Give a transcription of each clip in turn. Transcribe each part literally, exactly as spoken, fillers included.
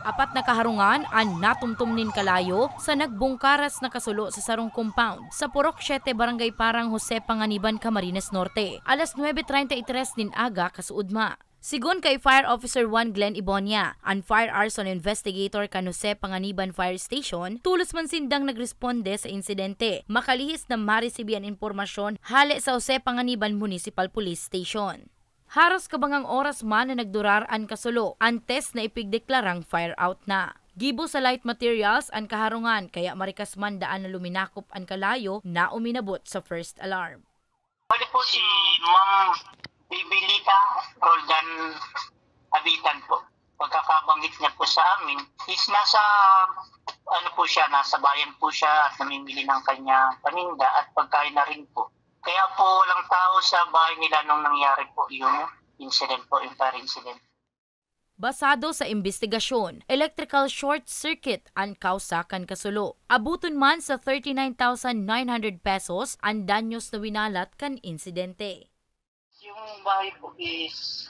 Apat na kaharungan an natumtom nin kalayo sa nagbungkaras na kasulo sa sarong compound sa Purok Siete, Barangay Parang Jose Panganiban, Camarines Norte, alas nuebe treinta y tres nin aga kasuodma. Sigon kay Fire Officer one Glenn Ibonia, an fire arson investigator kan Jose Panganiban Fire Station, tolos man sindang nagresponde sa insidente, makalihis na maresibi an impormasyon hale sa Jose Panganiban Municipal Police Station. Haros kabangang oras man na nagdurar an kasulo antes na ipigdeklarang fire out na. Gibo sa light materials an kaharungan, kaya marikas man daan na luminakop an kalayo na uminabot sa first alarm. Bali po si Ma'am Bibilita Roldan Abitan po. Pagkakabanggit niya po sa amin is nasa ano po siya, nasa bayan po siya at namimili ng kanyang paninda at pagkain na rin po. Kaya po walang tao sa bahay nila nung nangyari po yung incident po, yung fire incident. Basado sa imbestigasyon, electrical short circuit an kausa kan kasulo. Abuton man sa thirty-nine thousand nine hundred pesos an danyos na winalat kan insidente. Yung bahay po is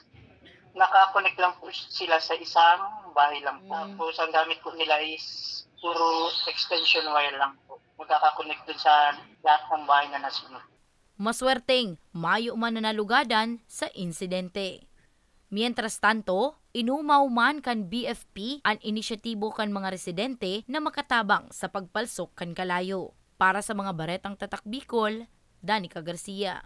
nakakonect lang po sila sa isang bahay lang po. Mm. Tapos ang gamit po nila is puro extension wire lang po. Magkakakonect dun sa lahat ng bahay na nasunog. Maswerteng mayo man na nalugadan sa insidente. Mientras tanto, inumaw man kan B F P an inisyatibo kan mga residente na makatabang sa pagpalsok kan kalayo. Para sa mga Baretang Tatak Bicol, Danica Garcia.